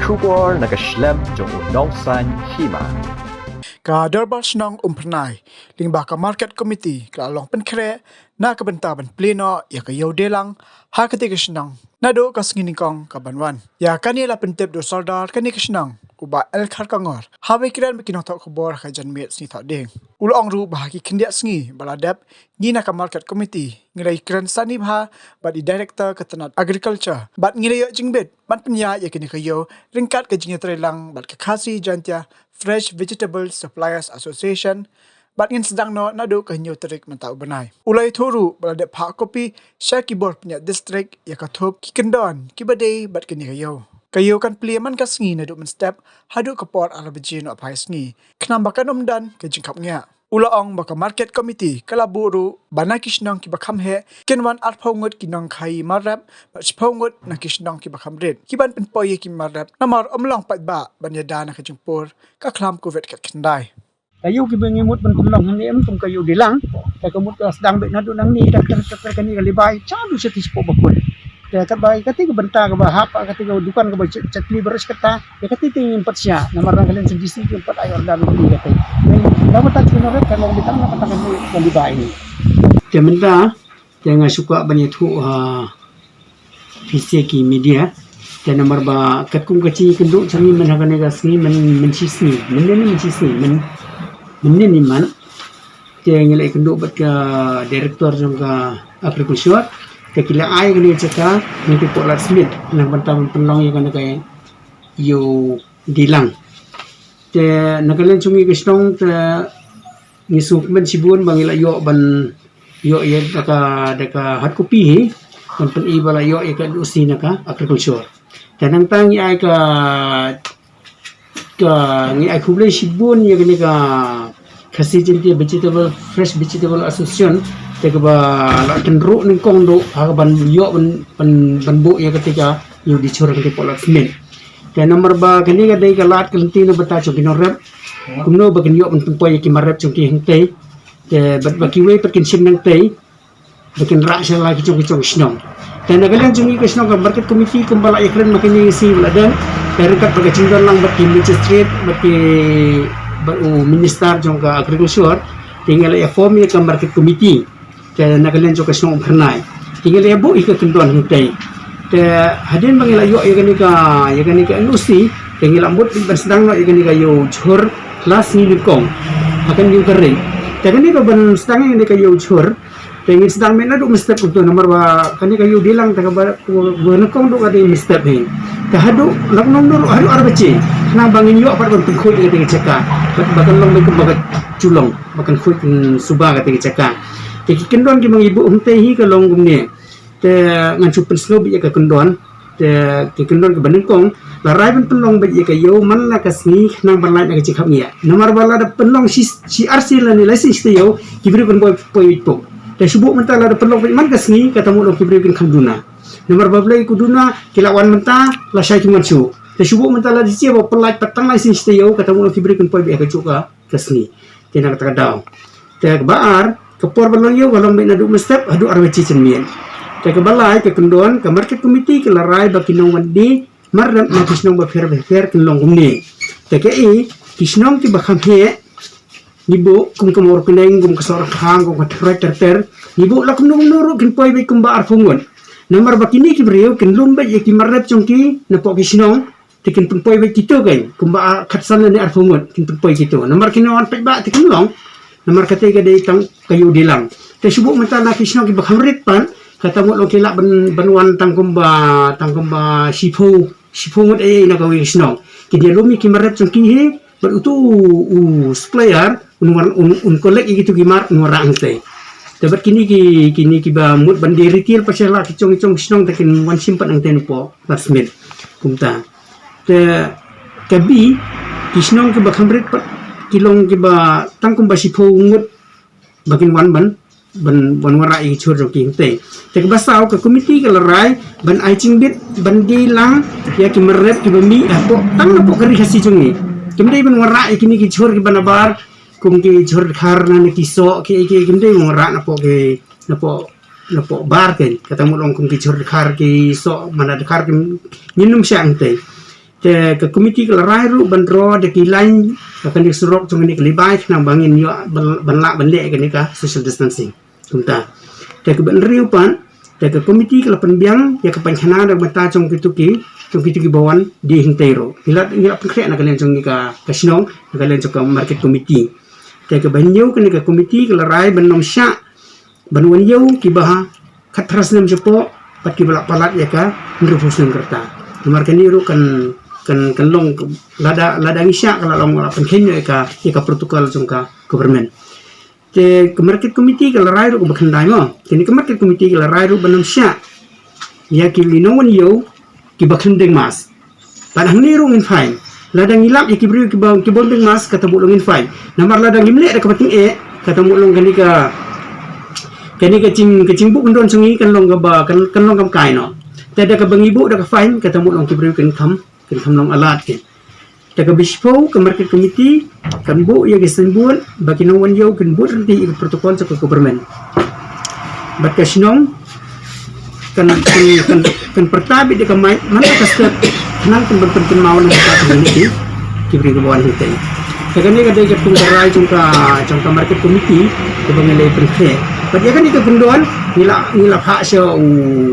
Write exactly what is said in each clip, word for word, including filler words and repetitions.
Khubor na ka shlem jong u nongsan hima. Ka Dorbar Shnong Umphyrnai lyngba ka Market Committee ka la long pynkhreh na ka bynta ban plie noh ïa ka ïew deilang ha katei ka shnong naduh ka sngi nyngkong ka ban wan. Ïa kane la pyntip da u Sordar kane ka shnong, u Bah L Kharkongor, haba kren bad ki nongthoh khubor ha ka janmiet Sngi Thohdieng. U la ong ruh ba ha ki khyndiat sngi ba la dep, ngi na ka Market Committee ngi la ïakren sani bha bad i Director ka tnat Agriculture bad ngi la ïoh jingbit ban pynïaid ïa kane ka ïew ryngkat ka jingïatreilang bad ka Khasi Jaintia Fresh Vegetable Suppliers Association, bad ngin sdang noh naduh ka hynñiew tarik mynta u bnai. U la ïathuh ruh ba la dep phah kopi sha ki bor pynïaid district ïa ka thup ki kyndon kiba dei bad kane ka ïew. Ka ïew kan plie man ka sngi naduh mynstep haduh ka por ar baje nohphai sngi, khnang ba kan ym don ka jingkhapngiah. U la ong ba ka Market Committee ka la buh ruh ba na ki shnong kiba kham heh kin wan arphew ngut ki nongkhaïi mar rep bad shiphew ngut na ki shnong kiba kham rit ki ban pynpoi ïa ki mar rep namar ym long paidbah ban ïada na ka jingpur ka khlam Covid khatkhyndai. Ka ïew kiba ngi mut ban pynlong hangne em kum ka ïew deilang. Ka ka mut ka sdang beit naduh nangne, tractor, tractor kane ka libai cha du sha ti spok bakut. Te katba kati ka bynta kaba hap, kati ka dukan kaba chat, chat li baris kata. Ïa kati te ngim pat shah namar nang kalen sendisi ngim pat ai order ngi kati. Ngi da mata chuna rek ka long bitang na kata ka libai ni. Te mynta te nga shu kwah ban ïathuh ha phi sha ki media. Te namar ba katkum ka jingïakynduh jong ngi myn ha kane ka sngi, myn, myn shi sngi, mynne ni myn shi sngi, myn, mynne ni man. Te ngi la ïakynduh bad ka director jong ka agriculture. Te ki la ai kane ka jaka na ki pohlad Smit na ka bynta ban pynlong ïa kane ka ïew deilang. Te na ka liang jong ngi ka shnong te ngi sngewkmen shibun ba ngi la ïoh ban ïoh ïa da ka, da ka hard copy hi ban pyni ba la ïoh ïa ka N O C na ka agriculture. Te nangta ngi ai ka, ka ngi ai khublei shibun ïa kane ka Khasi Jaintia Vegetable, Fresh Vegetable Association te kaba la tynruh nyngkong duh ha ka ban ïoh ban, ban, ban buh ïa kata ka ïew dei jhur ha kata ka pohlad Smit. Te namar ba kane ka dei ka lad ka lynti na bynta jong ki nongrep. Kumno ba kin ïoh ban pynpoi ïa ki mar rep jong ki hangtei. Te bad ba kiwei pat kin shim nangtei ba kin rah sha la ki jong ki jong shnong. Te na ka liang jong ngi ka shnong ka market committee kumba la ïakren ma kane ka sngi ba la dang. Te ryngkat bad ka jingdon lang bad ki magistrate bad ki, bad u minister jong ka agriculture. Te ngi la ïa form ïa ka market committee. Te na ka liang jong ka shnong Umphyrnai te ngi la ïa buh ïa ka kyndon hangtei. Te hadien ba ngi la ïoh ïa kane ka, ïa kane ka N O C te ngi la mut ban sdang noh ïa kane ka ïew jhur la sngi nyngkong ha ka ïew ka ring. Te kane ka ban sdang ïa kane ka ïew jhur te ngi sdang mynta naduh mynstep kumto namar ba kane ka ïew deilang te kaba, kaba nyngkong duh ka dei mynstep hi. Te haduh la kumno ruh haduh ar baje khnang ba ngin ïoh pat ban pynkhuid ïa kane ka jaka. Ba kan long ba ka, ba ka ju long. Ba kan khuid kan suba kata ka jaka. Te ki kyndon kiba ngi buh hangtei hi ka long kumne. Te ngan shu pynsngew beit ïa ka kyndon. Te ki kyndon kiba nyngkong la rai ban pynlong beit ïa ka ïew man la ka sngi khnang ban lait na ka jingkhapngiah. Namar ba lada pynlong shi, shi arsien lane lai sien shi taïew ki briew kin poi, poi beit pok. Te shu buh mynta lada pynlong beit man ka sngi kata mut long ki briew kin kham duna. Namar ba balei ku duna ki la wan mynta la shai ki wan shuh. Te shu buh mynta lada shisha ba pynlait pat tang lai sien shi taïew kata mut long ki briew kin poi beit ha kajuh ka ka sngi. Te na kata ka daw. Te kaba ar, ka por ba long ïew ka long beit naduh mynstep haduh ar baje janmiet. Te kaba lai ka kyndon ka market committee ka la rai ba ki nongwan die mar rep na ki shnong bapher bapher kin long kumne. Te kaei ki shnong kiba kham heh ngi buh kum ka Mawryngkneng, kum ka Sohryngkhang, kum ka Thyrwet ter ter. Ngi buh la kumno kumno ruh kin poi beit kumba arphew ngut. Namar ba kine ki briew kin lum beit ïa ki mar rep jong ki napoh ki shnong. Te kin pynpoi beit kito kein kumba khatsan lane arphew ngut kin pynpoi kito. Namar kine wan paidbah te kim long. Namar kata ka dei tang ka ïew deilang. Te shu buh mynta na ki shnong kiba kham rit pat kata mut long ki lah ban, ban wan tang kumba, tang kumba shiphew, shiphew ngut ei ei na kawei ka shnong. Kin ïalum ïa ki mar rep jong ki hi bad uto u, u supplier un wan, un, un collect ïa kito ki mar un wanrah hangtei. Te bad kine ki, kine kiba mut ban die retail pat sha la ki jong, ki jong shnong te kin wan shim pat hangtei napoh Ladthadlaismit. Kumta. Te ka B, ki shnong kiba kham rit pat ki long kiba tang kumba shiphew ngut ba kin wan ban, ban, ban wanrah ïa ki jhur jong ki hangtei. Te kaba saw ka committee ka la rai ban ai jingbit ban die lang ïa ki mar rep kiba mih hapoh tang napoh ka Ri Khasi jong ngi. Kim dei ban wanrah ïa kine ki jhur kiba nabar kum ki jhur dkhar na ki soh ki, ki, kim dei ban wanrah napoh ki, napoh, napoh bar kein. Kata mut long kum ki jhur dkhar ki soh mana dkhar kim, ngin ym shah hangtei. Te ka committee ka la rai ruh ban draw da ki line ka kane ka surok jong kane ka Libai khnang ba ngin ïoh ban, ban lah ban leh kane ka social distancing. Kumta. Te kaba hynriew pat, te ka committee ka la pynbiang ïa ka painkhana da ka bynta jong kito ki, jong kito kiba wan die hangtei ruh. Ngi la, ngi la pynkhreh na ka liang jong ngi ka, ka shnong, na ka liang jong ka market committee. Te kaba hynñiew kane ka committee ka la rai ban ym shah ban wan ïew kiba ha khatphra snem shapoh bad kiba la palat ïa ka hynriewphew snem ka rta. Namar kane ruh kan, kan, kan long lada, lada ngi shah ka la long la pynkheiñ ïa ka, ïa ka protocol jong ka government. Te ka market committee ka la rai ruh kaba khyndai mo. Kane ka market committee ka la rai ruh ban ym shah ïa ki nongwan ïew kiba khlem deng mask. Bad hangne ruh ngin fine. Lada ngi lap ïa ki briew kiba, kiba ym deng mask, kata buh long ngin fine. Namar lada ngim leh da kaba tyngeh, kata buh long kane ka, kane ka jing, ka jingbuh kyndon jong ngi kan long kaba, kan, kan long kam kai noh. Te da kaba ngi buh da ka fine, kata buh long ki briew kin kham, kin kham long alert kin. Te kaba shiphew ka market committee kan buh ïa ki signboard ba ki nongwan ïew kin bud ryntih ïa ka protocol jong ka government. Bad ka shnong kan, kan, kan, kan pyrta beit da ka mic man la ka step khnang kan ban pynkynmaw na ka community ki briew kiba wan hangtei. Te kane ka dei ka katkum ka rai jong ka, jong ka market committee kaba ngi la pynkhreh. Bad ïa kane ka kyndon ngi la, ngi la phah sha u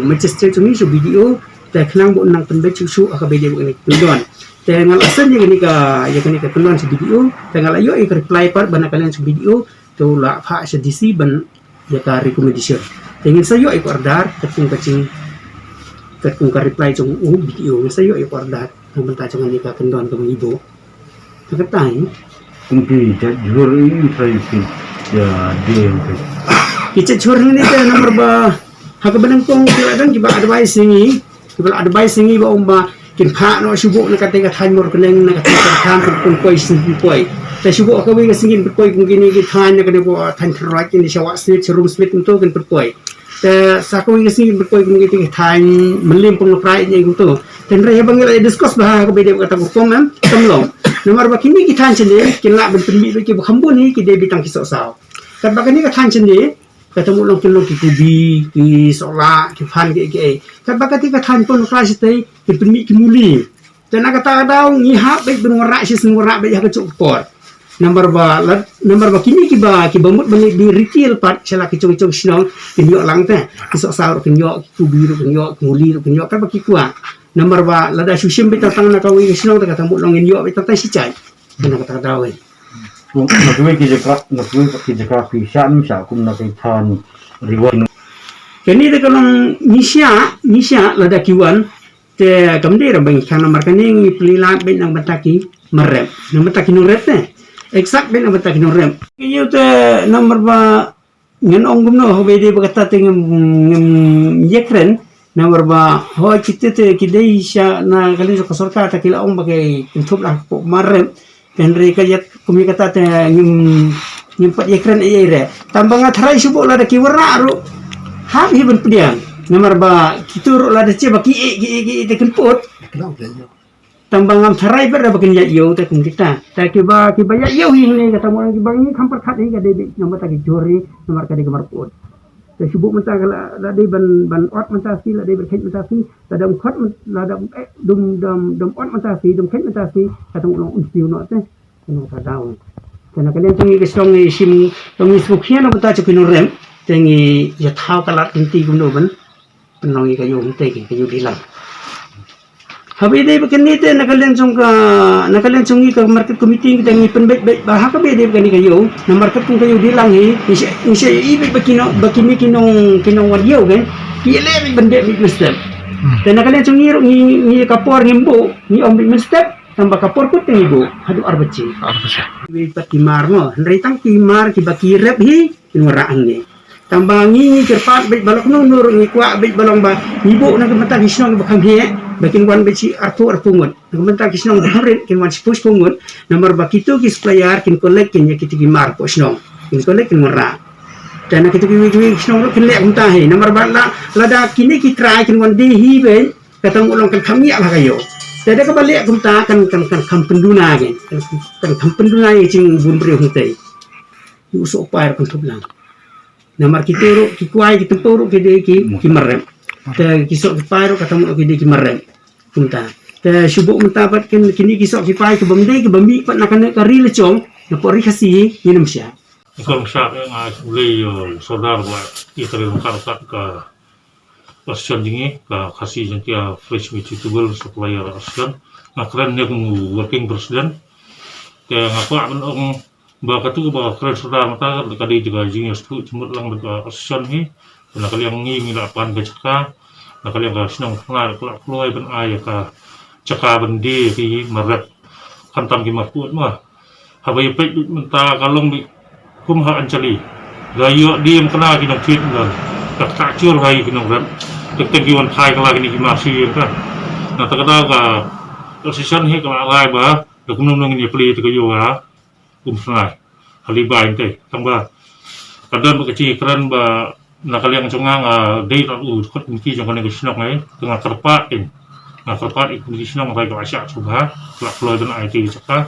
magistrate jong ngi, sha u B D O, te khnang ba un nang pynbeit shuh shuh ha kaba ïadei bad kane ka kyndon. Te nga la send ïa kane ka, ïa kane ka kyndon sha B D O, te nga la ïoh ïa ka reply pat ba na ka liang sha B D O, te u la phah sha D C ban ïa ka recommendation. Te ngin sa ïoh ïa ka order katkum ka jing, katkum ka reply jong u B D O, ngin sa ïoh ïa ka order na ka bynta jong kane ka kyndon kaba ngi buh. Te kata hi. Kum ki jait jhur i trai ki, ïa, die ki. Ki jait jhur hangne te namar ba ha kaba nyngkong ki la dang kiba advice ïa ngi, kiba la advice ïa ngi ba ong ba kin phah noh shuh buh na kata ka thaiñ Mawryngkneng, na kata ka thaiñ, kin pynpoi shuh, kin pynpoi. Te shuh buh ha kawei ka sngi kin pynpoi kum kine ki thaiñ, na kane ka thaiñ Thrynroit, kine Shawah Street, Shroom Street, kumto kin pynpoi. Te sa kawei ka sngi kin pynpoi kum kine ki thaiñ Mylliem, Pong Lapra, ïa kumto. Te hynrei haba ngi la discuss bha ha kaba ïadei bad kata ka rukom, em, kam long. Namar ba kine ki thaiñ shane kin lah ban pynmih beit kiba kham bun hi, ki dei beit tang ki sohsaw. Katba kane ka thaiñ shane, kata mut long kin long ki kubi, ki sohlah, ki phan, ki, ki ei. Katba kata ka thaiñ Pong Lapra shatei kin pynmih ki muli. Te na kata ka daw ngi hap beit ban wanrah shisien, wanrah beit ha kajuh ka por. Namar ba la, namar ba kine kiba, kiba mut ban leit die retail pat sha la ki jong, jong shnong kin ïoh lang te. Ki sohsaw ruh kin ïoh, ki kubi ruh kin ïoh, ki muli ruh kin ïoh, katba ki kwah. Namar ba lada shu shim beit tang tang na kawei ka shnong te kata mut long ngin ïoh beit tang tang shi jait. Te na kata ka daw hi. Na kawei ki jaka, na kawei ki jaka phi shah nym shah kum na ki thaiñ Ri Wai. Kane te ka long ngi shah, ngi shah lada ki wan. Te kam dei ra ba ngi khang namar kane ngi plie lad beit na ka bynta ki mar rep. Na ka bynta ki nongrep te. Exact beit na ka bynta ki nongrep. Ki ïoh te namar ba ngan ong kumno, haba ïadei bad kata te ngam, ngam ïakren. Namar ba hooid kito te ki dei sha na ka liang jong ka sorkar te ki la ong ba ki kynthup la hapoh mar rep. Te hynrei ka ïa kum ïa kata te ngim, ngim pat ïakren ei ei re. Tang ba nga tharai shu buh lada ki wanrah ruh hap hi ban pdiang. Namar ba kito ruh lada shu ba ki ei, ki ei, ki ei te kin put. Tang ba ngam tharai pat re ba kin ïa ïew te kum kita. Te kiba, kiba ïa ïew hi hangne kata mo kiba ngi kham pyrkhat hi ka dei beit namar ta ki jhur hi namar ka dei ka mar put. Te shu buh mynta ka la, la dei ban, ban ot mynta shi, la dei ban kheit mynta shi, la dam khot myn-, la dam, eh, dum, dam, dam ot mynta shi, dam kheit mynta shi, ka tang long un siew noh te. Kano ka daw. Te na ka liang jong ngi ka shnong ngi shim, jong ngi sngewkhia na bynta jong ki nongrep, te ngi ïa thaw ka lad lynti kumno ban pynlong ïa ka ïew hangtei ka ïew dilang. Haba ïadei bad kane te na ka liang jong ka, na ka liang jong ngi ka market committee te ngi pynbeit beit ba ha kaba ïadei bad kane ka ïew. Namar katkum ka ïew dilang hi, ngi shu, ngi shu ïohi beit ba ki nong, ba kine ki nong, ki nongwan ïew kan. Ki ïaleh beit ban beh beit mynstep. Hmm. Te na ka liang jong ngi ruh ngi, ngi ka por ngim buh, ngi ym beit mynstep, tang ba ka por kut te ngi buh, haduh ar baje. Ar baje. Wei pat ki mar mo, hynrei tang ki mar kiba ki rep hi, kin wanrah hangne. Tang ba ngi, ngi kyrpad beit ba lok nong nur ngi kwah beit ba long ba ngi buh na ka bynta ki shnong ba kham heh ba kin wan beit shi arphew arphew ngut. Na ka bynta ki shnong ba kham rit kin wan shiphew shiphew ngut. Namar ba kito ki supplier kin collect kin ïa kito ki mar hapoh shnong. Kin collect kin wanrah. Te na kito kiwei kiwei ki shnong ruh kin leh kumta hi. Namar ba la, lada kine ki trai kin wan die hi beit, kata mut long kan kham ïa bha ka ïew. Te da kaba leh kumta kan, kan, kan kham pynduna hi. Kan, kan kham pynduna ïa ka jingbun briew hangtei. Ïa u soh u pai ruh kan thup lang. Namar kito ruh, ki kwai, ki tympew ruh ki dei ki, ki mar rep. Te ki soh ki pai ruh kata mut ki dei ki mar rep. Kumta. Te shu buh mynta pat kin kine ki soh ki pai kaba mdei kaba mih pat na kane ka ri la jong, na pdeng ri Khasi hi, ngin ym shah. Kong shah nga shu lei, eh, sordar ba i kare longkar kat ka association jong ngi, ka Khasi Jaiñtia Fresh Vegetable Supplier Association. Nga kren ne kum working president. Te nga kwah ban ong ba katu ba kren sordar mynta ka dei jaka jingïasyllok jingmut lang bad ka association hi. Na ka liang ngi ngi la pan ka jaka, na ka liang ka shnong Umsnai ka la kloi ban ai ka jaka ban die ki mar rep. Khamtam ki mar kut ma. Haba ïa peit mynta ka long beit kum ha Anchali. Da ïoh die ym kena ki nongthied don. Ka kata jur ha ki nongrep. Teng teng ki wan phai kylla kine ki mar shi ïa ka. Na kata ka daw ka association hi ka la rai ba da kumno ngin ïa plie te ka ïoh ha Umsnai. Ha Libai te. Tang ba ka don ba ka jingkren ba na ka liang jong nga, nga dei tang u kot komiti jong kane ka shnong eh. Te nga kyrpad ïa, nga kyrpad ïa komiti shnong ba ka la shah sngewbha, ka la kloi ban ai te ka jaka.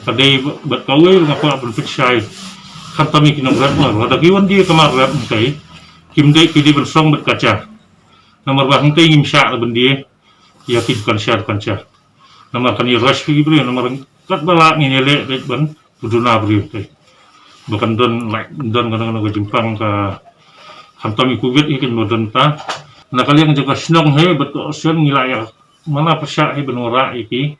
Ka dei bad kawei nga kwah ban pynshai. Khamtam ïa ki nongrep ma, lada ki wan die ka mar rep te, kim dei ki dei ban song bad ka ja. Namar ba hangtei ngim shah ban die ïa ki dukan sha dukan sha. Namar kane rush ki briew, namar katba lah ngin ïaleh beit ban pyndonkam briew te. Ba kan don, like, don kano kano ka jingpang ka khamtam ïa covid hi kan ba don ta. Na ka liang jong ka shnong hi bad ka association ngi la ïa mana pyrshah hi ban wanrah ïa ki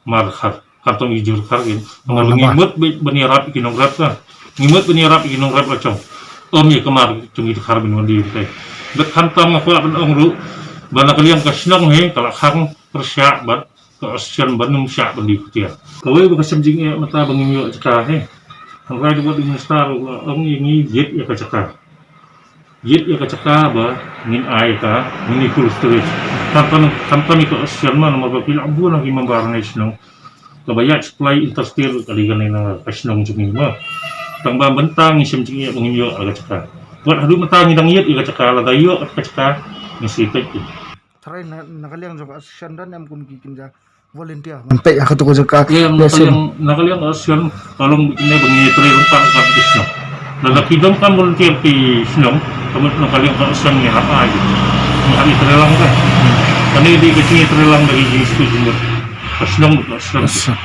mar khar. Khamtam ïa jur khar kin. Namar ngi mut beit ban ïarap ïa ki nongrep ka. Ngi mut ban ïarap ïa ki nongrep la jong. Ym ïa ka mar jong ki khar ban wan die te. Bad khamtam nga kwah ban ong ruh ba na ka liang ka shnong hi ka la khang pyrshah bad ka association ban ym shah ban die khutia. Kawei ba ka shem jingeh mynta ba ngim ïoh jaka hi. Hynrei da bad minister ruh la ong ïa ngi ïit ïa ka jaka. Ïit ïa ka jaka ba ngin ai ka mini cold storage. Khamtam, khamtam ïa ka association ma namar ba ki la bun ha ki member ne shnong. Kaba ïa supply interstate ka dei kane na ka shnong jong ngi ma. Tang ba mynta ngi shem jingeh ba ngim ïoh ïa ka jaka. Wat haduh mynta ngi dang ïit ïa ka jaka, lada ïoh ka jaka ngi shu peit. Tharai na, na ka liang jong ka association don em kum ki kynja volunteer ban peit ha katu ka jaka. Ïa, na ka liang, na ka liang association ka long bad kine ba ngi trei ryngkat ka shnong. Lada ki donkam volunteer ki shnong, ka mut na ka liang ka association ngi hap ai. Ngi hap ïatrei lang ka. Kane dei ka jingïatrei lang da ki jingstad jingmut ka shnong bad ka association.